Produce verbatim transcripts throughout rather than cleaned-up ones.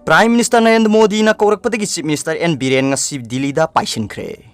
Prime Minister Narendra ꯃꯣꯗꯤꯅ ꯀꯧꯔꯛꯄꯗꯒꯤ Chief Minister N Biren ꯉꯁꯤ ꯗꯤꯜꯂꯤꯗ ꯄꯥꯏꯁꯤꯟꯈ꯭ꯔꯦ꯫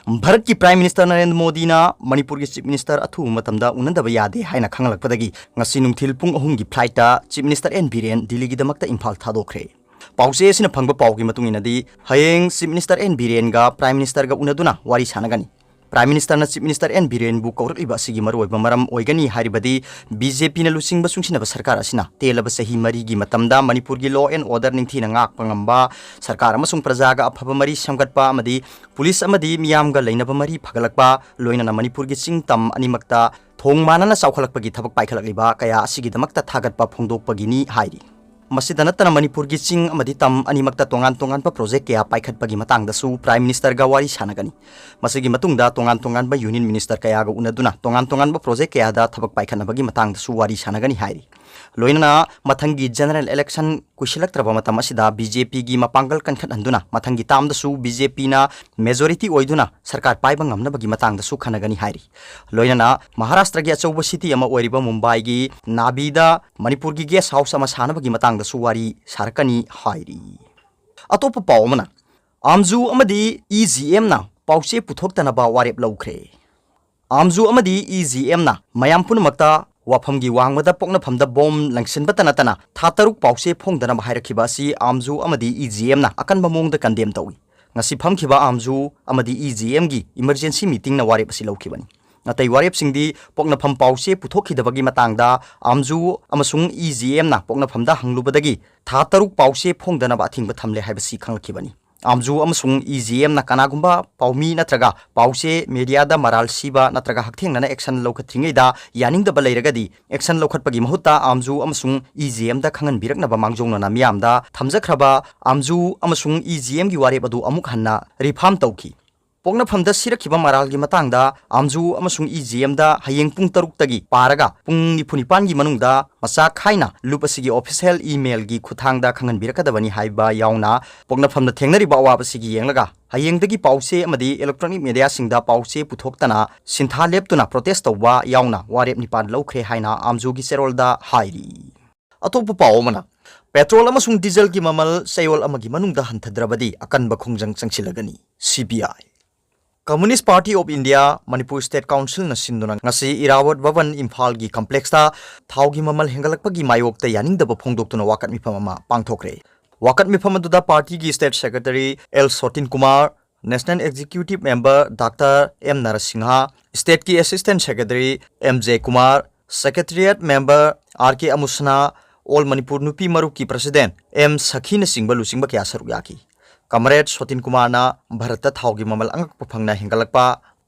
ꯚꯥꯔꯠꯀꯤ Prime Minister ꯅꯔꯦꯟꯗ꯭ꯔ ꯃꯣꯗꯤꯅ ꯃꯅꯤꯄꯨꯔꯒꯤ Chief Minister ꯑꯊꯨꯕ ꯃꯇꯝꯗ ꯎꯅꯗꯕ ꯌꯥꯗꯦ ꯍꯥꯏꯅ ꯈꯪꯍꯜꯂꯛꯄꯗꯒꯤ ꯉꯁꯤ ꯅꯨꯡꯊꯤꯜ ꯄꯨꯡ ꯑꯍꯨꯝꯒꯤ flightꯇ Chief Minister ꯑꯦꯟ ꯕꯤꯔꯦꯟ ꯗꯤꯜꯂꯤꯒꯤꯗꯃꯛꯇ ꯏꯝꯐꯥꯜ ꯊꯥꯗꯣꯛꯈ꯭ꯔꯦ꯫ ꯄꯥꯎꯆꯦ ꯑꯁꯤꯅ ꯐꯪꯕ ꯄꯥꯎꯒꯤ ꯃꯇꯨꯡ ꯏꯟꯅꯗꯤ, ꯍꯌꯦꯡ Chief Minister ꯑꯦꯟ ꯕꯤꯔꯦꯟꯒ Prime Ministerꯒ ꯎꯅꯗꯨꯅ ꯋꯥꯔꯤ ꯁꯥꯟꯅꯒꯅꯤ꯫ Prime Ministerꯅ Chief Minister ꯑꯦꯟ ꯕꯤꯔꯦꯟꯕꯨ ꯀꯧꯔꯛꯂꯤꯕ ꯑꯁꯤꯒꯤ ꯃꯔꯨꯑꯣꯏꯕ ꯃꯔꯝ ꯑꯣꯏꯒꯅꯤ ꯍꯥꯏꯔꯤꯕꯗꯤ, ꯕꯤ ꯖꯦ ꯄꯤꯅ ꯂꯨꯆꯤꯡꯕ ꯆꯨꯡꯁꯤꯟꯅꯕ ꯁꯔꯀꯥꯔ ꯑꯁꯤꯅ ꯇꯦꯜꯂꯕ ꯆꯍꯤ ꯃꯔꯤꯒꯤ ꯃꯇꯝꯗ ꯃꯅꯤꯄꯨꯔꯒꯤ law and order ꯅꯤꯡꯊꯤꯅ ꯉꯥꯛꯄ ꯉꯝꯕ, ꯁꯔꯀꯥꯔ ꯑꯃꯁꯨꯡ ꯄ꯭ꯔꯖꯥꯒ ꯑꯐꯕ ꯃꯔꯤ ꯁꯦꯝꯒꯠꯄ ꯑꯃꯗꯤ ꯄꯨꯂꯤꯁ ꯑꯃꯗꯤ ꯃꯤꯌꯥꯝꯒ ꯂꯩꯅꯕ ꯃꯔꯤ ꯐꯒꯠꯂꯛꯄ, ꯂꯣꯏꯅꯅ ꯃꯅꯤꯄꯨꯔꯒꯤ ꯆꯤꯡ ꯇꯝ ꯑꯅꯤꯃꯛꯇ ꯊꯣꯡ ꯃꯥꯟꯅꯅ ꯆꯥꯎꯈꯠꯂꯛꯄꯒꯤ ꯊꯕꯛ ꯄꯥꯏꯈꯠꯂꯛꯂꯤꯕ ꯀꯌꯥ ꯑꯁꯤꯒꯤꯗꯃꯛꯇ ꯊꯥꯒꯠꯄ ꯐꯣꯡꯗꯣꯛꯄꯒꯤꯅꯤ ꯍꯥꯏꯔꯤ꯫ ꯃꯁꯤꯗ ꯅꯠꯇꯅ ꯃꯅꯤꯄꯨꯔꯒꯤ ꯆꯤꯡ ꯑꯃꯗꯤ ꯇꯝ ꯑꯅꯤꯃꯛꯇ ꯇꯣꯉꯥꯟ ꯇꯣꯉꯥꯟꯕ project ꯀꯌꯥ ꯄꯥꯏꯈꯠꯄꯒꯤ ꯃꯇꯥꯡꯗꯁꯨ Prime Ministerꯒ ꯋꯥꯔꯤ ꯁꯥꯟꯅꯒꯅꯤ꯫ ꯃꯁꯤꯒꯤ ꯃꯇꯨꯡꯗ ꯇꯣꯉꯥꯟ ꯇꯣꯉꯥꯟꯕ Union Ministerꯀꯌꯥꯒ ꯎꯅꯗꯨꯅ ꯇꯣꯉꯥꯟ ꯇꯣꯉꯥꯟꯕ project ꯀꯌꯥꯗ ꯊꯕꯛ ꯄꯥꯏꯈꯠꯅꯕꯒꯤ ꯃꯇꯥꯡꯗꯁꯨ ꯋꯥꯔꯤ ꯁꯥꯟꯅꯒꯅꯤ ꯍꯥꯏꯔꯤ꯫ ꯂꯣꯏꯅꯅ ꯃꯊꯪꯒꯤ general election ꯀꯨꯏꯁꯤꯜꯂꯛꯇ꯭ꯔꯕ ꯃꯇꯝ ꯑꯁꯤꯗ ꯕꯤ ꯖꯦ ꯄꯤꯒꯤ ꯃꯄꯥꯡꯒꯜ ꯀꯟꯈꯠꯍꯟꯗꯨꯅ ꯃꯊꯪꯒꯤ termꯗꯁꯨ ꯕꯤ ꯖꯦ ꯄꯤꯅ majority ꯑꯣꯏꯗꯨꯅ ꯁꯔꯀꯥꯔ ꯄꯥꯏꯕ ꯉꯝꯅꯕꯒꯤ ꯃꯇꯥꯡꯗꯁꯨ ꯈꯟꯅꯒꯅꯤ ꯍꯥꯏꯔꯤ꯫ ꯂꯣꯏꯅꯅ ꯃꯍꯥꯔꯥꯁꯇ꯭ꯔꯒꯤ ꯑꯆꯧꯕ city ꯑꯃ ꯑꯣꯏꯔꯤꯕ ꯃꯨꯝꯕꯥꯏꯒꯤ ꯅꯥꯕꯤꯗ ꯃꯅꯤꯄꯨꯔꯒꯤ guest house ꯑꯃ ꯁꯥꯅꯕꯒꯤ ꯃꯇꯥꯡꯗꯁꯨ ꯋꯥꯔꯤ ꯁꯥꯔꯛꯀꯅꯤ ꯍꯥꯏꯔꯤ꯫ ꯑꯇꯣꯞꯄ ꯄꯥꯎ ꯑꯃꯅ, ꯑꯥꯝꯖꯨ ꯑꯃꯗꯤ ꯏ ꯖꯤ ꯑꯦꯝꯅ ꯄꯥꯎꯆꯦ ꯄꯨꯊꯣꯛꯇꯅꯕ ꯋꯥꯔꯦꯞ ꯂꯧꯈ꯭ꯔꯦ꯫ ꯑꯥꯝꯖꯨ ꯑꯃꯗꯤ ꯏ ꯖꯤ ꯑꯦꯝꯅ ꯃꯌꯥꯝ ꯄꯨꯝꯅꯃꯛꯇ ꯋꯥꯐꯝꯒꯤ ꯋꯥꯡꯃꯗ ꯄꯣꯛꯅꯐꯝꯗ bomb ꯂꯪꯁꯤꯟꯕꯇ ꯅꯠꯇꯅ ꯊꯥ ꯇꯔꯨꯛ ꯄꯥꯎꯆꯦ ꯐꯣꯡꯗꯅꯕ ꯍꯥꯏꯔꯛꯈꯤꯕ ꯑꯁꯤ ꯑꯥꯝꯖꯨ ꯑꯃꯗꯤ ꯏ ꯖꯤ ꯑꯦꯝꯅ ꯑꯀꯟꯕ ꯃꯑꯣꯡꯗ condemn ꯇꯧꯏ꯫ ꯉꯁꯤ ꯐꯝꯈꯤꯕ ꯑꯥꯝꯖꯨ ꯑꯃꯗꯤ ꯏ ꯖꯤ ꯑꯦꯝꯒꯤ emergency meetingꯅ ꯋꯥꯔꯦꯞ ꯑꯁꯤ ꯂꯧꯈꯤꯕꯅꯤ꯫ ꯑꯇꯩ ꯋꯥꯔꯦꯞꯁꯤꯡꯗꯤ ꯄꯣꯛꯅꯐꯝ ꯄꯥꯎꯆꯦ ꯄꯨꯊꯣꯛꯈꯤꯗꯕꯒꯤ ꯃꯇꯥꯡꯗ ꯑꯥꯝꯖꯨ ꯑꯃꯁꯨꯡ ꯏ ꯖꯤ ꯑꯦꯝꯅ ꯄꯣꯛꯅꯐꯝꯗ ꯍꯪꯂꯨꯕꯗꯒꯤ ꯊꯥ ꯇꯔꯨꯛ ꯄꯥꯎꯆꯦ ꯐꯣꯡꯗꯅꯕ ꯑꯊꯤꯡꯕ ꯊꯝꯂꯦ ꯍꯥꯏꯕꯁꯤ ꯈꯪꯂꯛꯈꯤꯕꯅꯤ꯫ ꯑꯥꯝꯖꯨ ꯑꯃꯁꯨꯡ ꯏ ꯖꯤ ꯑꯦꯝꯅ ꯀꯅꯥꯒꯨꯝꯕ ꯄꯥꯎꯃꯤ ꯅꯠꯇ꯭ꯔꯒ ꯄꯥꯎꯆꯦ mediaꯗ ꯃꯔꯥꯜ ꯁꯤꯕ ꯅꯠꯇ꯭ꯔꯒ ꯍꯛꯊꯦꯡꯅꯅ action ꯂꯧꯈꯠꯇ꯭ꯔꯤꯉꯩꯗ ꯌꯥꯅꯤꯡꯗꯕ ꯂꯩꯔꯒꯗꯤ action ꯂꯧꯈꯠꯄꯒꯤ ꯃꯍꯨꯠꯇ ꯑꯥꯝꯖꯨ ꯑꯃꯁꯨꯡ ꯏ ꯖꯤ ꯑꯦꯝꯗ ꯈꯪꯍꯟꯕꯤꯔꯛꯅꯕ ꯃꯥꯡꯖꯧꯅꯅ ꯃꯤꯌꯥꯝꯗ ꯊꯝꯖꯈ꯭ꯔꯕ ꯑꯥꯝꯖꯨ ꯑꯃꯁꯨꯡ ꯏ ꯖꯤ ꯑꯦꯝꯒꯤ ꯋꯥꯔꯦꯞ ꯑꯗꯨ ꯑꯃꯨꯛ ꯍꯟꯅ reform ꯇꯧꯈꯤ꯫ ꯄꯣꯛꯅꯐꯝꯗ ꯁꯤꯔꯛꯈꯤꯕ ꯃꯔꯥꯜꯒꯤ ꯃꯇꯥꯡꯗ ꯑꯥꯝꯖꯨ ꯑꯃꯁꯨꯡ ꯏ ꯖꯤ ꯑꯦꯝꯗ ꯍꯌꯦꯡ ꯄꯨꯡ ꯇꯔꯨꯛꯇꯒꯤ ꯄꯥꯔꯒ ꯄꯨꯡ ꯅꯤꯐꯨ ꯅꯤꯄꯥꯟꯒꯤ ꯃꯅꯨꯡꯗ ꯃꯆꯥ ꯈꯥꯏꯅ ꯂꯨꯞ ꯑꯁꯤꯒꯤ official emailꯒꯤ ꯈꯨꯠꯊꯥꯡꯗ ꯈꯪꯍꯟꯕꯤꯔꯛꯀꯗꯕꯅꯤ ꯍꯥꯏꯕ ꯌꯥꯎꯅ ꯄꯣꯛꯅꯐꯝꯅ ꯊꯦꯡꯅꯔꯤꯕ ꯑꯋꯥꯕꯁꯤꯒꯤ ꯌꯦꯡꯂꯒ ꯍꯌꯦꯡꯗꯒꯤ ꯄꯥꯎꯆꯦ ꯑꯃꯗꯤ electronic mediaꯁꯤꯡꯗ ꯄꯥꯎꯆꯦ ꯄꯨꯊꯣꯛꯇꯅ ꯁꯤꯟꯊꯥ ꯂꯦꯞꯇꯨꯅ protest ꯇꯧꯕ ꯌꯥꯎꯅ ꯋꯥꯔꯦꯞ ꯅꯤꯄꯥꯟ ꯂꯧꯈ꯭ꯔꯦ ꯍꯥꯏꯅ ꯑꯥꯝꯖꯨꯒꯤ ꯆꯦꯔꯣꯜꯗ ꯍꯥꯏꯔꯤ꯫ ꯑꯇꯣꯞꯄ ꯄꯥꯎ ꯑꯃꯅ, ꯄꯦꯇ꯭ꯔꯣꯜ ꯑꯃꯁꯨꯡ ꯗꯤꯖꯜꯒꯤ ꯃꯃꯜ ꯆꯌꯣꯜ ꯑꯃꯒꯤ ꯃꯅꯨꯡꯗ ꯍꯟꯊꯗ꯭ꯔꯕꯗꯤ ꯑꯀꯟꯕ ꯈꯣꯡꯖꯪ ꯆꯪꯁꯤꯜꯂꯒꯅꯤ, C P I. Communist Party of India, Manipur State Councilꯅ ꯁꯤꯟꯗꯨꯅ ꯉꯁꯤ ꯏꯔꯥꯋꯠ ꯚꯕꯟ ꯏꯝꯐꯥꯜꯒꯤ complexꯇ ꯊꯥꯎꯒꯤ ꯃꯃꯜ ꯍꯦꯟꯒꯠꯂꯛꯄꯒꯤ ꯃꯥꯌꯣꯛꯇ ꯌꯥꯅꯤꯡꯗꯕ ꯐꯣꯡꯗꯣꯛꯇꯨꯅ ꯋꯥꯀꯠ ꯃꯤꯐꯝ ꯑꯃ ꯄꯥꯡꯊꯣꯛꯈ꯭ꯔꯦ꯫ ꯋꯥꯀꯠ ꯃꯤꯐꯝ ꯑꯗꯨꯗ partyꯒꯤ state secretary L Sotin Kumar, national executive member doctor M Narasingh, stateꯀꯤ assistant secretary M J Kumar, secretariat member R K ꯑꯃꯨꯁꯅꯥ, All Manipur ꯅꯨꯄꯤ ꯃꯔꯨꯞꯀꯤ president ꯑꯦꯝ ꯁꯈꯤꯅꯆꯤꯡꯕ ꯂꯨꯆꯤꯡꯕ ꯀꯌꯥ ꯁꯔꯨꯛ ꯌꯥꯈꯤ꯫ Comrade ꯁꯣꯇꯤꯟ ꯀꯨꯃꯥꯔꯅ ꯚꯥꯔꯠꯇ ꯊꯥꯎꯒꯤ ꯃꯃꯜ ꯑꯉꯛꯄ ꯐꯪꯅ ꯍꯦꯟꯒꯠꯂꯛꯄ,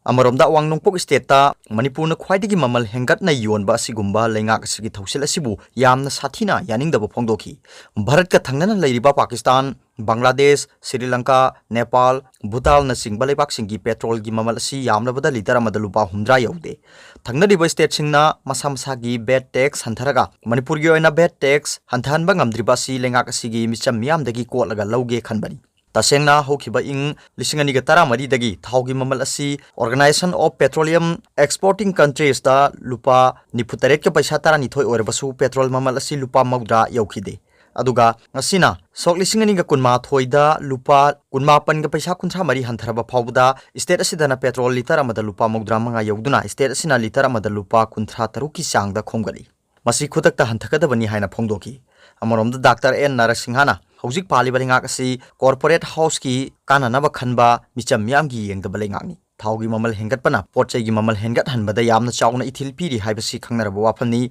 ꯑꯃꯔꯣꯝꯗ ꯑꯋꯥꯡ ꯅꯣꯡꯄꯣꯛ stateꯇ ꯃꯅꯤꯄꯨꯔꯅ ꯈ꯭ꯋꯥꯏꯗꯒꯤ ꯃꯃꯜ ꯍꯦꯟꯒꯠꯅ ꯌꯣꯟꯕ ꯑꯁꯤꯒꯨꯝꯕ ꯂꯩꯉꯥꯛ ꯑꯁꯤꯒꯤ ꯊꯧꯁꯤꯜ ꯑꯁꯤꯕꯨ ꯌꯥꯝꯅ ꯁꯥꯊꯤꯅ ꯌꯥꯅꯤꯡꯗꯕ ꯐꯣꯡꯗꯣꯛꯈꯤ꯫ ꯚꯥꯔꯠꯀ ꯊꯪꯅꯅ ꯂꯩꯔꯤꯕ ꯄꯥꯀꯤꯁꯇꯥꯟ, ꯕꯪꯒ꯭ꯂꯥꯗꯦꯁ, ꯁ꯭ꯔꯤ ꯂꯪꯀꯥ, ꯅꯦꯄꯥꯜ, ꯚꯨꯇꯥꯟꯅꯆꯤꯡꯕ ꯂꯩꯕꯥꯛꯁꯤꯡꯒꯤ ꯄꯦꯇ꯭ꯔꯣꯜꯒꯤ ꯃꯃꯜ ꯑꯁꯤ ꯌꯥꯝꯂꯕꯗ ꯂꯤꯇꯔ ꯑꯃꯗ ꯂꯨꯄꯥ ꯍꯨꯝꯗ꯭ꯔꯥ ꯌꯧꯗꯦ꯫ ꯊꯪꯅꯔꯤꯕ stateꯁꯤꯡꯅ ꯃꯁꯥ ꯃꯁꯥꯒꯤ ꯚꯦꯠ ꯇꯦꯛꯁ ꯍꯟꯊꯔꯒ ꯃꯅꯤꯄꯨꯔꯒꯤ ꯑꯣꯏꯅ ꯚꯦꯠ ꯇꯦꯛꯁ ꯍꯟꯊꯍꯟꯕ ꯉꯝꯗ꯭ꯔꯤꯕ ꯑꯁꯤ ꯂꯩꯉꯥꯛ ꯑꯁꯤꯒꯤ ꯃꯤꯆꯝ ꯃꯤꯌꯥꯝꯗꯒꯤ ꯀꯣꯠꯂꯒ ꯂꯧꯒꯦ ꯈꯟꯕꯅꯤ꯫ ꯇꯁꯦꯡꯅ ꯍꯧꯈꯤꯕ ꯏꯪ ꯂꯤꯁꯤꯡ ꯑꯅꯤꯒ ꯇꯔꯥꯃꯔꯤꯗꯒꯤ ꯊꯥꯎꯒꯤ ꯃꯃꯜ ꯑꯁꯤ Organisation of Petroleum Exporting Countriesꯇ ꯂꯨꯄꯥ ꯅꯤꯐꯨ ꯇꯔꯦꯠꯀ ꯄꯩꯁꯥ ꯇꯔꯥꯅꯤꯊꯣꯏ ꯑꯣꯏꯔꯕꯁꯨ ꯄꯦꯇ꯭ꯔꯣꯜ ꯃꯃꯜ ꯑꯁꯤ ꯂꯨꯄꯥ ꯃꯧꯗ꯭ꯔꯥ ꯌꯧꯈꯤꯗꯦ꯫ ꯑꯗꯨꯒ ꯉꯁꯤꯅ ꯁꯣꯛ ꯂꯤꯁꯤꯡ ꯑꯅꯤꯒ ꯀꯨꯟꯃꯥꯊꯣꯏꯗ ꯂꯨꯄꯥ ꯀꯨꯟꯃꯥꯄꯟꯒ ꯄꯩꯁꯥ ꯀꯨꯟꯊ꯭ꯔꯥ ꯃꯔꯤ ꯍꯟꯊꯔꯕ ꯐꯥꯎꯕꯗ state ꯑꯁꯤꯗꯅ ꯄꯦꯇ꯭ꯔꯣꯜ ꯂꯤꯇꯔ ꯑꯃꯗ ꯂꯨꯄꯥ ꯃꯧꯗ꯭ꯔꯥ ꯃꯉꯥ ꯌꯧꯗꯨꯅ state ꯑꯁꯤꯅ ꯂꯤꯇꯔ ꯑꯃꯗ ꯂꯨꯄꯥ ꯀꯨꯟꯊ꯭ꯔꯥ ꯇꯔꯨꯛꯀꯤ ꯆꯥꯡꯗ ꯈꯣꯝꯒꯠꯂꯤ꯫ ꯃꯁꯤ ꯈꯨꯗꯛꯇ ꯍꯟꯊꯒꯗꯕꯅꯤ ꯍꯥꯏꯅ ꯐꯣꯡꯗꯣꯛꯈꯤ꯫ ꯑꯃꯔꯣꯝꯗ ꯗꯥꯛꯇꯔ ꯑꯦꯟ ꯅꯔꯁꯤꯡꯍꯅ ꯍꯧꯖꯤꯛ ꯄꯥꯜꯂꯤꯕ ꯂꯩꯉꯥꯛ ꯑꯁꯤ corporate houseꯀꯤ ꯀꯥꯟꯅꯅꯕ ꯈꯟꯕ, ꯃꯤꯆꯝ ꯃꯤꯌꯥꯝꯒꯤ ꯌꯦꯡꯗꯕ ꯂꯩꯉꯥꯛꯅꯤ꯫ ꯊꯥꯎꯒꯤ ꯃꯃꯜ ꯍꯦꯟꯒꯠꯄꯅ ꯄꯣꯠ ꯆꯩꯒꯤ ꯃꯃꯜ ꯍꯦꯟꯒꯠꯍꯟꯕꯗ ꯌꯥꯝꯅ ꯆꯥꯎꯅ ꯏꯊꯤꯜ ꯄꯤꯔꯤ ꯍꯥꯏꯕꯁꯤ ꯈꯪꯅꯔꯕ ꯋꯥꯐꯝꯅꯤ꯫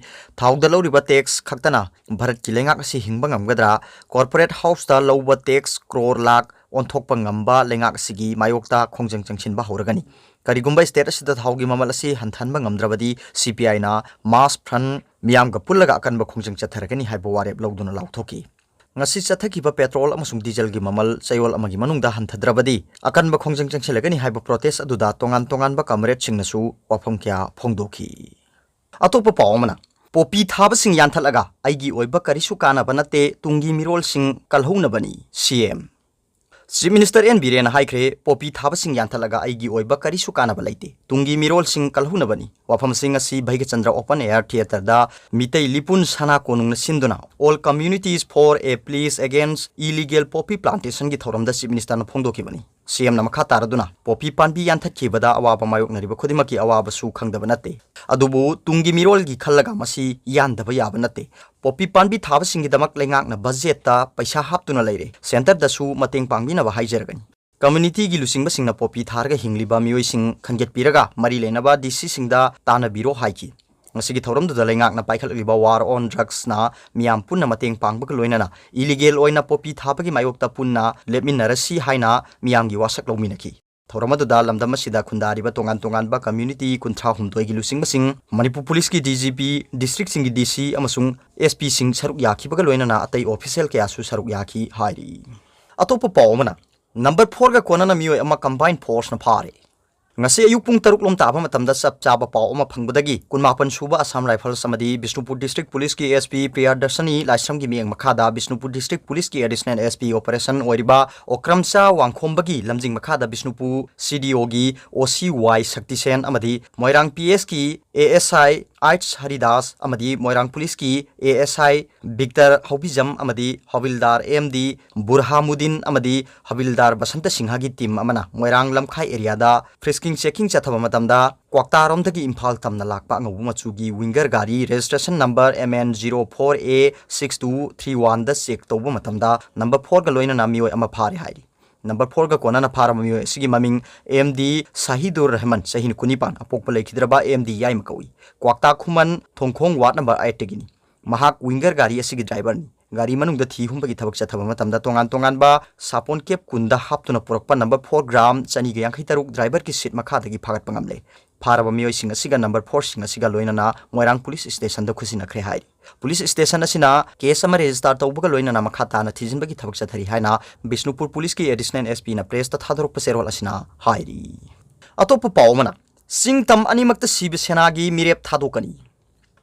ꯊꯥꯎꯗ ꯂꯧꯔꯤꯕ ꯇꯦꯛꯁ ꯈꯛꯇꯅ ꯚꯥꯔꯠꯀꯤ ꯂꯩꯉꯥꯛ ꯑꯁꯤ ꯍꯤꯡꯕ ꯉꯝꯒꯗ꯭ꯔꯥ? Corporate houseꯇ ꯂꯧꯕ ꯇꯦꯛꯁ ꯀ꯭ꯔꯣꯔ ꯂꯥꯈ ꯑꯣꯟꯊꯣꯛꯄ ꯉꯝꯕ ꯂꯩꯉꯥꯛ ꯑꯁꯤꯒꯤ ꯃꯥꯌꯣꯛꯇ ꯈꯣꯡꯖꯪ ꯆꯪꯁꯤꯟꯕ ꯍꯧꯔꯒꯅꯤ꯫ ꯀꯔꯤꯒꯨꯝꯕ state ꯑꯁꯤꯗ ꯊꯥꯎꯒꯤ ꯃꯃꯜ ꯑꯁꯤ ꯍꯟꯊꯍꯟꯕ ꯉꯝꯗ꯭ꯔꯕꯗꯤ, ꯁꯤ ꯄꯤ ꯑꯥꯏꯅ mass front ꯃꯤꯌꯥꯝꯒ ꯄꯨꯜꯂꯒ ꯑꯀꯟꯕ ꯈꯣꯡꯖꯪ ꯆꯠꯊꯔꯒꯅꯤ ꯍꯥꯏꯕ ꯋꯥꯔꯦꯞ ꯂꯧꯗꯨꯅ ꯂꯥꯎꯊꯣꯛꯈꯤ꯫ ꯉꯁꯤ ꯆꯠꯊꯈꯤꯕ ꯄꯦꯇ꯭ꯔꯣꯜ ꯑꯃꯁꯨꯡ ꯗꯤꯖꯜꯒꯤ ꯃꯃꯜ ꯆꯌꯣꯜ ꯑꯃꯒꯤ ꯃꯅꯨꯡꯗ ꯍꯟꯊꯗ꯭ꯔꯕꯗꯤ ꯑꯀꯟꯕ ꯈꯣꯡꯖꯪ ꯆꯪꯁꯤꯜꯂꯒꯅꯤ ꯍꯥꯏꯕ protest ꯑꯗꯨꯗ ꯇꯣꯉꯥꯟ ꯇꯣꯉꯥꯟꯕ ꯀꯝꯔꯦꯗꯁꯤꯡꯅꯁꯨ ꯋꯥꯐꯝ ꯀꯌꯥ ꯐꯣꯡꯗꯣꯛꯈꯤ꯫ ꯑꯇꯣꯞꯄ ꯄꯥꯎ ꯑꯃꯅ, ꯄꯣꯄꯤ ꯊꯥꯕꯁꯤꯡ ꯌꯥꯟꯊꯠꯂꯒ ꯑꯩꯒꯤ ꯑꯣꯏꯕ ꯀꯔꯤꯁꯨ ꯀꯥꯟꯅꯕ ꯅꯠꯇꯦ, ꯇꯨꯡꯒꯤ ꯃꯤꯔꯣꯜꯁꯤꯡ ꯀꯜꯍꯧꯅꯕꯅꯤ, ꯁꯤ M. Chief Minister N. Birenna ꯍꯥꯏꯈ꯭ꯔꯦ, ꯄꯣꯄꯤ ꯊꯥꯕꯁꯤꯡ ꯌꯥꯟꯊꯠꯂꯒ ꯑꯩꯒꯤ ꯑꯣꯏꯕ ꯀꯔꯤꯁꯨ ꯀꯥꯟꯅꯕ ꯂꯩꯇꯦ꯫ ꯇꯨꯡꯒꯤ ꯃꯤꯔꯣꯜꯁꯤꯡ ꯀꯜꯍꯧꯅꯕꯅꯤ꯫ ꯋꯥꯐꯝꯁꯤꯡ ꯑꯁꯤ ꯚꯩꯒꯆꯟꯗ꯭ꯔ Open Air Theatreꯗ ꯃꯤꯇꯩ ꯂꯤꯄꯨꯟ ꯁꯅꯥ ꯀꯣꯅꯨꯡꯅ ꯁꯤꯟꯗꯨꯅ All Communities for a Pledge Against Illegal Poppy Plantationꯒꯤ ꯊꯧꯔꯝꯗ Chief Ministerꯅ ꯐꯣꯡꯗꯣꯛꯈꯤꯕꯅꯤ꯫ ꯁꯤ ꯑꯦꯝꯅ ꯃꯈꯥ ꯇꯥꯔꯗꯨꯅ ꯄꯣꯄꯤ ꯄꯥꯝꯕꯤ ꯌꯥꯟꯊꯠꯈꯤꯕꯗ ꯑꯋꯥꯕ ꯃꯥꯌꯣꯛꯅꯔꯤꯕ ꯈꯨꯗꯤꯡꯃꯛꯀꯤ ꯑꯋꯥꯕꯁꯨ ꯈꯪꯗꯕ ꯅꯠꯇꯦ꯫ ꯑꯗꯨꯕꯨ ꯇꯨꯡꯒꯤ ꯃꯤꯔꯣꯜꯒꯤ ꯈꯜꯂꯒ ꯃꯁꯤ ꯌꯥꯟꯗꯕ ꯌꯥꯕ ꯅꯠꯇꯦ꯫ ꯄꯣꯄꯤ ꯄꯥꯝꯕꯤ ꯊꯥꯕꯁꯤꯡꯒꯤꯗꯃꯛ ꯂꯩꯉꯥꯛꯅ ꯕꯖꯦꯠꯇ ꯄꯩꯁꯥ ꯍꯥꯞꯇꯨꯅ ꯂꯩꯔꯦ꯫ ꯁꯦꯟꯇꯔꯗꯁꯨ ꯃꯇꯦꯡ ꯄꯥꯡꯕꯤꯅꯕ ꯍꯥꯏꯖꯔꯒꯅꯤ꯫ Communityꯒꯤ ꯂꯨꯆꯤꯡꯕꯁꯤꯡꯅ ꯄꯣꯄꯤ ꯊꯥꯔꯒ ꯍꯤꯡꯂꯤꯕ ꯃꯤꯑꯣꯏꯁꯤꯡ ꯈꯟꯒꯠꯄꯤꯔꯒ ꯃꯔꯤ ꯂꯩꯅꯕ D Cꯁꯤꯡꯗ ꯇꯥꯟꯅꯕꯤꯔꯣ ꯍꯥꯏꯈꯤ꯫ ꯉꯁꯤꯒꯤ ꯊꯧꯔꯝꯗꯨꯗ ꯂꯩꯉꯥꯛꯅ ꯄꯥꯏꯈꯠꯂꯛꯂꯤꯕ War on Drugsꯅ ꯃꯤꯌꯥꯝ ꯄꯨꯟꯅ ꯃꯇꯦꯡ ꯄꯥꯡꯕꯒ ꯂꯣꯏꯅꯅ illegal ꯑꯣꯏꯅ ꯄꯣꯄꯤ ꯊꯥꯕꯒꯤ ꯃꯥꯌꯣꯛꯇ ꯄꯨꯟꯅ ꯂꯦꯞꯃꯤꯟꯅꯔꯁꯤ ꯍꯥꯏꯅ ꯃꯤꯌꯥꯝꯒꯤ ꯋꯥꯁꯛ ꯂꯧꯃꯤꯟꯅꯈꯤ꯫ ꯊꯧꯔꯝ ꯑꯗꯨꯗ ꯂꯝꯗꯝ ꯑꯁꯤꯗ ꯈꯨꯟꯗꯥꯔꯤꯕ ꯇꯣꯉꯥꯟ ꯇꯣꯉꯥꯟꯕ community ꯀꯨꯟꯊ꯭ꯔꯥ ꯍꯨꯝꯗꯣꯏꯒꯤ ꯂꯨꯆꯤꯡꯕꯁꯤꯡ, ꯃꯅꯤꯄꯨꯔ ꯄꯨꯂꯤꯁꯀꯤ D G P, districtꯁꯤꯡꯒꯤ D C ꯑꯃꯁꯨꯡ S Pꯁꯤꯡ ꯁꯔꯨꯛ ꯌꯥꯈꯤꯕꯒ ꯂꯣꯏꯅꯅ ꯑꯇꯩ official ꯀꯌꯥꯁꯨ ꯁꯔꯨꯛ ꯌꯥꯈꯤ ꯍꯥꯏꯔꯤ꯫ ꯑꯇꯣꯞꯄ ꯄꯥꯎ ꯑꯃꯅ, number fourꯒ ꯀꯣꯟꯅꯅ ꯃꯤꯑꯣꯏ ꯑꯃ combined forceꯅ ꯐꯥꯔꯦ꯫ ꯉꯁꯤ ꯑꯌꯨꯛ ꯄꯨꯡ ꯇꯔꯨꯛ ꯂꯣꯝ ꯇꯥꯕ ꯃꯇꯝꯗ ꯆꯞ ꯆꯥꯕ ꯄꯥꯎ ꯑꯃ ꯐꯪꯕꯗꯒꯤ ꯀꯨꯟꯃꯥꯄꯟ ꯁꯨꯕ Assam Rifles ꯑꯃꯗꯤ ꯕꯤꯁꯅꯨꯄꯨꯔ District Policeꯀꯤ S P ꯄ꯭ꯔꯤꯌꯥꯗꯔꯁꯅꯤ ꯂꯥꯏꯁ꯭ꯔꯝꯒꯤ ꯃꯤꯠꯌꯦꯡ ꯃꯈꯥꯗ Bishnupur District Policeꯀꯤ Additional S P Operation ꯑꯣꯏꯔꯤꯕ ꯑꯣꯀ꯭ꯔꯝꯆꯥ ꯋꯥꯡꯈꯣꯝꯕꯒꯤ ꯂꯝꯖꯤꯡ ꯃꯈꯥꯗ Bishnupur C D Oꯒꯤ O C Y ꯁꯛꯇꯤꯁꯦꯟ ꯑꯃꯗꯤ ꯃꯣꯏꯔꯥꯡ P Sꯀꯤ A S I ꯑꯥꯏꯠꯁ Haridas ꯑꯃꯗꯤ ꯃꯣꯏꯔꯥꯡ ꯄꯨꯂꯤꯁꯀꯤ A S I ꯕꯤꯛꯇꯔ ꯍꯧꯕꯤꯖꯝ ꯑꯃꯗꯤ ꯍꯧꯕꯤꯜꯗꯥꯔ M D ꯕꯨꯔꯍꯥꯃꯨꯗꯤꯟ ꯑꯃꯗꯤ ꯍꯧꯕꯤꯜꯗꯥꯔ ꯕꯁꯟꯇ ꯁꯤꯡꯍꯒꯤ team ꯑꯃꯅ ꯃꯣꯏꯔꯥꯡ ꯂꯝꯈꯥꯏ areaꯗ frisking checking ꯆꯠꯊꯕ ꯃꯇꯝꯗ ꯀ꯭ꯋꯥꯛꯇꯥꯔꯣꯝꯗꯒꯤ ꯏꯝꯐꯥꯜ ꯇꯝꯅ ꯂꯥꯛꯄ ꯑꯉꯧꯕ ꯃꯆꯨꯒꯤ Winger ꯒꯥꯔꯤ registration number M N zero four A six two three oneꯗ check ꯇꯧꯕ ꯃꯇꯝꯗ number fourꯒ ꯂꯣꯏꯅꯅ ꯃꯤꯑꯣꯏ ꯑꯃ ꯐꯥꯔꯦ ꯍꯥꯏꯔꯤ꯫ Number fourꯒ ꯀꯣꯟꯅꯅ ꯐꯥꯔꯕ ꯃꯤꯑꯣꯏ ꯑꯁꯤꯒꯤ ꯃꯃꯤꯡ M D ꯁꯥꯍꯤꯗꯨꯔ ꯔꯍꯃꯟ, ꯆꯍꯤ ꯀꯨꯟꯅꯤꯄꯥꯟ, ꯑꯄꯣꯛꯄ ꯂꯩꯈꯤꯗ꯭ꯔꯕ M D ꯌꯥꯏꯃ ꯀꯧꯏ꯫ ꯀ꯭ꯋꯥꯛꯇꯥ ꯈꯨꯃꯟ ꯊꯣꯡꯈꯣꯡ ward number eightꯇꯒꯤꯅꯤ꯫ ꯃꯍꯥꯛ Winger ꯒꯥꯔꯤ ꯑꯁꯤꯒꯤ driverꯅꯤ꯫ ꯒꯥꯔꯤ ꯃꯅꯨꯡꯗ ꯊꯤ ꯍꯨꯝꯕꯒꯤ ꯊꯕꯛ ꯆꯠꯊꯕ ꯃꯇꯝꯗ ꯇꯣꯉꯥꯟ ꯇꯣꯉꯥꯟꯕ ꯁꯥꯄꯣꯟ cap ꯀꯨꯟꯗ ꯍꯥꯞꯇꯨꯅ ꯄꯨꯔꯛꯄ number four gram ꯆꯅꯤꯒ ꯌꯥꯡꯈꯩ ꯇꯔꯨꯛ driverꯒꯤ seat ꯃꯈꯥꯗꯒꯤ ꯐꯥꯒꯠꯄ ꯉꯝꯂꯦ꯫ ꯐꯥꯔꯕ ꯃꯤꯑꯣꯏꯁꯤꯡ ꯑꯁꯤꯒ number fourꯁꯤꯡ ꯑꯁꯤꯒ ꯂꯣꯏꯅꯅ ꯃꯣꯏꯔꯥꯡ police stationꯗ ꯈꯨꯠꯁꯤꯟꯅꯈ꯭ꯔꯦ ꯍꯥꯏꯔꯤ꯫ Police station ꯑꯁꯤꯅ case ꯑꯃ register ꯇꯧꯕꯒ ꯂꯣꯏꯅꯅ ꯃꯈꯥ ꯇꯥꯅ ꯊꯤꯖꯤꯟꯕꯒꯤ ꯊꯕꯛ ꯆꯠꯊꯔꯤ ꯍꯥꯏꯅ ꯕꯤꯁꯅꯨꯄꯨꯔ ꯄꯨꯂꯤꯁꯀꯤ Additional S Pꯅ pressꯇ ꯊꯥꯗꯣꯔꯛꯄ ꯆꯦꯔꯣꯜ ꯑꯁꯤꯅ ꯍꯥꯏꯔꯤ꯫ ꯑꯇꯣꯞꯄ ꯄꯥꯎ ꯑꯃꯅ, ꯆꯤꯡ ꯇꯝ ꯑꯅꯤꯃꯛꯇ ꯁꯤꯕ ꯁꯦꯅꯥꯒꯤ ꯃꯤꯔꯦꯞ ꯊꯥꯗꯣꯛꯀꯅꯤ꯫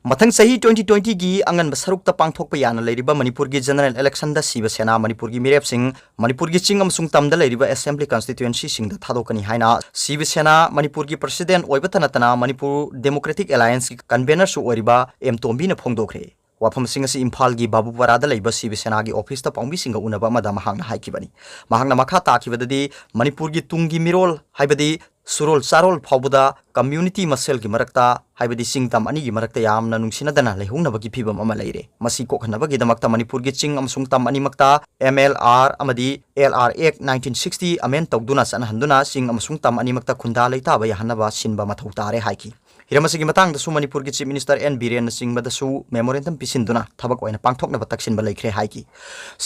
ꯃꯊꯪ ꯆꯍꯤ twenty twenty-ꯒꯤ ꯑꯉꯟꯕ ꯁꯔꯨꯛꯇ ꯄꯥꯡꯊꯣꯛꯄ ꯌꯥꯅ ꯂꯩꯔꯤꯕ ꯃꯅꯤꯄꯨꯔꯒꯤ general election-ꯗ ꯁꯤꯕ ꯁꯦꯅꯥ ꯃꯅꯤꯄꯨꯔꯒꯤ ꯃꯤꯔꯦꯞꯁꯤꯡ ꯃꯅꯤꯄꯨꯔꯒꯤ ꯆꯤꯡ ꯑꯃꯁꯨꯡ ꯇꯝꯗ ꯂꯩꯔꯤꯕ assembly constituency-ꯁꯤꯡꯗ ꯊꯥꯗꯣꯛꯀꯅꯤ ꯍꯥꯏꯅ ꯁꯤꯕ ꯁꯦꯅꯥ ꯃꯅꯤꯄꯨꯔꯒꯤ president ꯑꯣꯏꯕꯇ ꯅꯠꯇꯅ Manipur Democratic Alliance-ꯀꯤ convener-ꯁꯨ ꯑꯣꯏꯔꯤꯕ ꯑꯦꯝ ꯇꯣꯝꯕꯤꯅ ꯐꯣꯡꯗꯣꯛꯈ꯭ꯔꯦ꯫ ꯋꯥꯐꯝꯁꯤꯡ ꯑꯁꯤ ꯏꯝꯐꯥꯜꯒꯤ ꯕꯥꯕꯨꯄꯥꯔꯥꯗ ꯂꯩꯕ ꯁꯤꯕ ꯁꯦꯅꯥꯒꯤ office-ꯇ ꯄꯥꯎꯃꯤꯁꯤꯡꯒ ꯎꯅꯕ ꯑꯃꯗ ꯃꯍꯥꯛꯅ ꯍꯥꯏꯈꯤꯕꯅꯤ꯫ ꯃꯍꯥꯛꯅ ꯃꯈꯥ ꯇꯥꯈꯤꯕꯗꯗꯤ, ꯃꯅꯤꯄꯨꯔꯒꯤ ꯇꯨꯡꯒꯤ ꯃꯤꯔꯣꯜ, ꯍꯥꯏꯕꯗꯤ ꯁꯨꯔꯣꯜ ꯆꯥꯔꯣꯜ ꯐꯥꯎꯕꯗ community ꯃꯁꯦꯜꯒꯤ ꯃꯔꯛꯇ, ꯍꯥꯏꯕꯗꯤ ꯆꯤꯡ ꯇꯝ ꯑꯅꯤꯒꯤ ꯃꯔꯛꯇ ꯌꯥꯝꯅ ꯅꯨꯡꯁꯤꯅꯗꯅ ꯂꯩꯍꯧꯅꯕꯒꯤ ꯐꯤꯚꯝ ꯑꯃ ꯂꯩꯔꯦ꯫ ꯃꯁꯤ ꯀꯣꯛꯍꯟꯅꯕꯒꯤꯗꯃꯛꯇ ꯃꯅꯤꯄꯨꯔꯒꯤ ꯆꯤꯡ ꯑꯃꯁꯨꯡ ꯇꯝ ꯑꯅꯤꯃꯛꯇ M L R ꯑꯃꯗꯤ L R Act nineteen sixty amend ꯇꯧꯗꯨꯅ ꯆꯠꯅꯍꯟꯗꯨꯅ ꯆꯤꯡ ꯑꯃꯁꯨꯡ ꯇꯝ ꯑꯅꯤꯃꯛꯇ ꯈꯨꯟꯗꯥ ꯂꯩꯇꯥꯕ ꯌꯥꯍꯟꯅꯕ ꯁꯤꯟꯕ ꯃꯊꯧ ꯇꯥꯔꯦ ꯍꯥꯏꯈꯤ꯫ ꯍꯤꯔꯝ ꯑꯁꯤꯒꯤ ꯃꯇꯥꯡꯗꯁꯨ ꯃꯅꯤꯄꯨꯔꯒꯤ Chief Minister N ꯕꯤꯔꯦꯟꯅꯆꯤꯡꯕꯗꯁꯨ memorandum ꯄꯤꯁꯤꯟꯗꯨꯅ ꯊꯕꯛ ꯑꯣꯏꯅ ꯄꯥꯡꯊꯣꯛꯅꯕ ꯇꯛꯁꯤꯟꯕ ꯂꯩꯈ꯭ꯔꯦ ꯍꯥꯏꯈꯤ꯫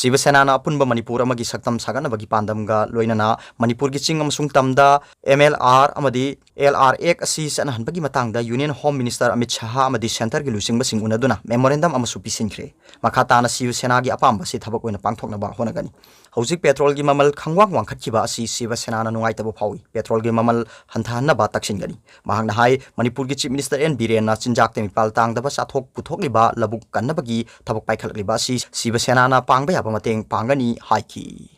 ꯁꯤꯕ ꯁꯦꯅꯥꯅ ꯑꯄꯨꯟꯕ ꯃꯅꯤꯄꯨꯔ ꯑꯃꯒꯤ ꯁꯛꯇꯝ ꯁꯥꯒꯠꯅꯕꯒꯤ ꯄꯥꯟꯗꯝꯒ ꯂꯣꯏꯅꯅ ꯃꯅꯤꯄꯨꯔꯒꯤ ꯆꯤꯡ ꯑꯃꯁꯨꯡ ꯇꯝꯗ M L R ꯑꯃꯗꯤ L R Act ꯑꯁꯤ ꯆꯠꯅꯍꯟꯕꯒꯤ ꯃꯇꯥꯡꯗ Union Home Minister Amit Shah ꯑꯃꯗꯤ centre-ꯒꯤ ꯂꯨꯆꯤꯡꯕꯁꯤꯡ ꯎꯅꯗꯨꯅ memorandum ꯑꯃꯁꯨ ꯄꯤꯁꯤꯟꯈ꯭ꯔꯦ꯫ ꯃꯈꯥ ꯇꯥꯅ ꯁꯤꯕ ꯁꯦꯅꯥꯒꯤ ꯑꯄꯥꯝꯕ ꯑꯁꯤ ꯊꯕꯛ ꯑꯣꯏꯅ ꯄꯥꯡꯊꯣꯛꯅꯕ ꯍꯣꯠꯅꯒꯅꯤ꯫ ꯍꯧꯖꯤꯛ petrol-ꯒꯤ ꯃꯃꯜ ꯈꯪꯋꯥꯡ ꯋꯥꯡꯈꯠꯈꯤꯕ ꯑꯁꯤ ꯁꯤꯕ ꯁꯦꯅꯥꯅ ꯅꯨꯡꯉꯥꯏꯇꯕ ꯐꯥꯎꯏ꯫ Petrol-ꯒꯤ ꯃꯃꯜ ꯍꯟꯊꯍꯟꯅꯕ ꯇꯛꯁꯤꯟꯒꯅꯤ꯫ ꯃꯍꯥꯛꯅ ꯍꯥꯏ, ꯃꯅꯤꯄꯨꯔꯒꯤ Chief Minister N ꯕꯤꯔꯦꯟꯅ ꯆꯤꯟꯖꯥꯛꯇ ꯃꯤꯄꯥꯜ ꯇꯥꯡꯗꯕ ꯆꯥꯊꯣꯛ ꯄꯨꯊꯣꯛꯂꯤꯕ ꯂꯧꯕꯨꯛ ꯀꯟꯅꯕꯒꯤ ꯊꯕꯛ ꯄꯥꯏꯈꯠꯂꯛꯂꯤꯕ ꯑꯁꯤ ꯁꯤꯕ ꯁꯦꯅꯥꯅ ꯄꯥꯡꯕ ꯌꯥꯕ ꯃꯇꯦꯡ ꯄꯥꯡꯒꯅꯤ ꯍꯥꯏꯈꯤ꯫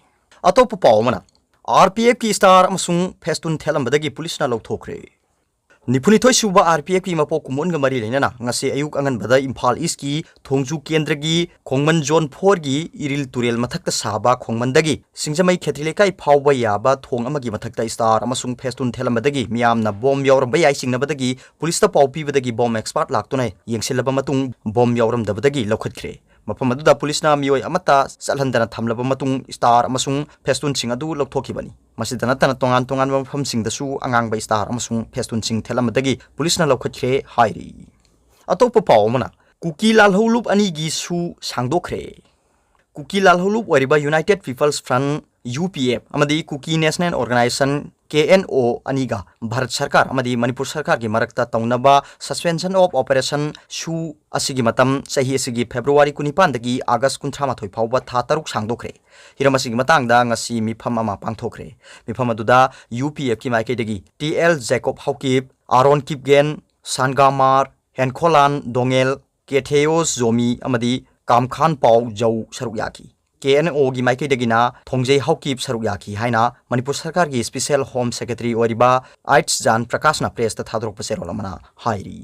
ꯑꯇꯣꯞꯄ ꯄꯥꯎ ꯑꯃꯅ, R P F-ꯀꯤ star ꯑꯃꯁꯨꯡ ꯐꯦꯁꯇꯨꯟ ꯊꯦꯠꯂꯝꯕꯗꯒꯤ ꯄꯨꯂꯤꯁꯅ ꯂꯧꯊꯣꯛꯈ꯭ꯔꯦ꯫ ꯅꯤꯐꯨꯅꯤꯊꯣꯏ ꯁꯨꯕ R P F-ꯀꯤ ꯃꯄꯣꯛ ꯀꯨꯝꯑꯣꯟꯒ ꯃꯔꯤ ꯂꯩꯅꯅ ꯉꯁꯤ ꯑꯌꯨꯛ ꯑꯉꯟꯕꯗ ꯏꯝꯐꯥꯜ East-ꯀꯤ ꯊꯣꯡꯖꯨ ꯀꯦꯟꯗ꯭ꯔꯒꯤ ꯈꯣꯡꯃꯟ Zone four-ꯒꯤ ꯏꯔꯤꯜ ꯇꯨꯔꯦꯜ ꯃꯊꯛꯇ ꯁꯥꯕ ꯈꯣꯡꯃꯟꯗꯒꯤ ꯁꯤꯡꯖꯃꯩ ꯈꯦꯇ꯭ꯔꯤ ꯂꯩꯀꯥꯏ ꯐꯥꯎꯕ ꯌꯥꯕ ꯊꯣꯡ ꯑꯃꯒꯤ ꯃꯊꯛꯇ star ꯑꯃꯁꯨꯡ ꯐꯦꯁꯇꯨꯟ ꯊꯦꯠꯂꯝꯕꯗꯒꯤ ꯃꯤꯌꯥꯝꯅ bomb ꯌꯥꯎꯔꯝꯕ ꯌꯥꯏ ꯆꯤꯡꯅꯕꯗꯒꯤ ꯄꯨꯂꯤꯁꯇ ꯄꯥꯎ ꯄꯤꯕꯗꯒꯤ bomb expert ꯂꯥꯛꯇꯨꯅ ꯌꯦꯡꯁꯤꯜꯂꯕ ꯃꯇꯨꯡ bomb ꯌꯥꯎꯔꯝꯗꯕꯗꯒꯤ ꯂꯧꯈꯠꯈ꯭ꯔꯦ꯫ ꯃꯐꯝ ꯑꯗꯨꯗ ꯄꯨꯂꯤꯁꯅ ꯃꯤꯑꯣꯏ ꯑꯃꯠꯇ ꯆꯠꯍꯟꯗꯅ ꯊꯝꯂꯕ ꯃꯇꯨꯡ star ꯑꯃꯁꯨꯡ ꯐꯦꯁꯇꯨꯟꯁꯤꯡ ꯑꯗꯨ ꯂꯧꯊꯣꯛꯈꯤꯕꯅꯤ꯫ ꯃꯁꯤꯗ ꯅꯠꯇꯅ ꯇꯣꯉꯥꯟ ꯇꯣꯉꯥꯟꯕ ꯃꯐꯝꯁꯤꯡꯗꯁꯨ ꯑꯉꯥꯡꯕ star ꯑꯃꯁꯨꯡ ꯐꯦꯁꯇꯨꯟꯁꯤꯡ ꯊꯦꯠꯂꯝꯕꯗꯒꯤ ꯄꯨꯂꯤꯁꯅ ꯂꯧꯈꯠꯈ꯭ꯔꯦ ꯍꯥꯏꯔꯤ꯫ ꯑꯇꯣꯞꯄ ꯄꯥꯎ ꯑꯃꯅ, ꯀꯨꯀꯤ ꯂꯥꯜꯍꯧꯂꯨꯞ ꯑꯅꯤꯒꯤ ꯁꯨ ꯁꯥꯡꯗꯣꯛꯈ꯭ꯔꯦ꯫ ꯀꯨꯀꯤ ꯂꯥꯜꯍꯧꯂꯨꯞ ꯑꯣꯏꯔꯤꯕ United People's Front, U P F, ꯑꯃꯗꯤ ꯀꯨꯀꯤ National Organisation, K N O, ꯑꯅꯤꯒ ꯚꯥꯔꯠ ꯁꯔꯀꯥꯔ ꯑꯃꯗꯤ ꯃꯅꯤꯄꯨꯔ ꯁꯔꯀꯥꯔꯒꯤ ꯃꯔꯛꯇ ꯇꯧꯅꯕ Suspension of Operation ꯁꯨ ꯑꯁꯤꯒꯤ ꯃꯇꯝ ꯆꯍꯤ ꯑꯁꯤꯒꯤ February ꯀꯨꯟꯅꯤꯄꯥꯟꯗꯒꯤ August ꯀꯨꯟꯊ꯭ꯔꯥ ꯃꯥꯊꯣꯏ ꯐꯥꯎꯕ ꯊꯥ ꯇꯔꯨꯛ ꯁꯥꯡꯗꯣꯛꯈ꯭ꯔꯦ꯫ ꯍꯤꯔꯝ ꯑꯁꯤꯒꯤ ꯃꯇꯥꯡꯗ ꯉꯁꯤ ꯃꯤꯐꯝ ꯑꯃ ꯄꯥꯡꯊꯣꯛꯈ꯭ꯔꯦ꯫ ꯃꯤꯐꯝ ꯑꯗꯨꯗ U P F-ꯀꯤ ꯃꯥꯏꯀꯩꯗꯒꯤ T L Jacob Haokip, Aaron Kipgen, Sanghamar, ꯍꯦꯟꯈꯣꯂꯥꯟ ꯗꯣꯉꯦꯜ, ꯀꯦꯊꯦꯌꯣꯁ Zomi ꯑꯃꯗꯤ ꯀꯥꯝꯈꯥꯟ ꯄꯥꯎ ꯖꯧ ꯁꯔꯨꯛ ꯌꯥꯈꯤ꯫ ꯀꯦ ꯑꯦꯟ ꯑꯣꯒꯤ ꯃꯥꯏꯀꯩꯗꯒꯤꯅ ꯊꯣꯡꯖꯩ ꯍꯥꯎꯀꯤꯞ ꯁꯔꯨꯛ ꯌꯥꯈꯤ ꯍꯥꯏꯅ ꯃꯅꯤꯄꯨꯔ ꯁꯔꯀꯥꯔꯒꯤ ꯁ꯭ꯄꯤꯁꯦꯜ ꯍꯣꯝ ꯁꯦꯀ꯭ꯔꯦꯇꯔꯤ ꯑꯣꯏꯔꯤꯕ ꯑꯥꯏꯠꯁ ꯖꯥꯟ ꯄ꯭ꯔꯀꯥꯁꯅ ꯄ꯭ꯔꯦꯁꯇ ꯊꯥꯗꯣꯔꯛꯄ ꯆꯦꯔꯣꯜ ꯑꯃꯅ ꯍꯥꯏꯔꯤ꯫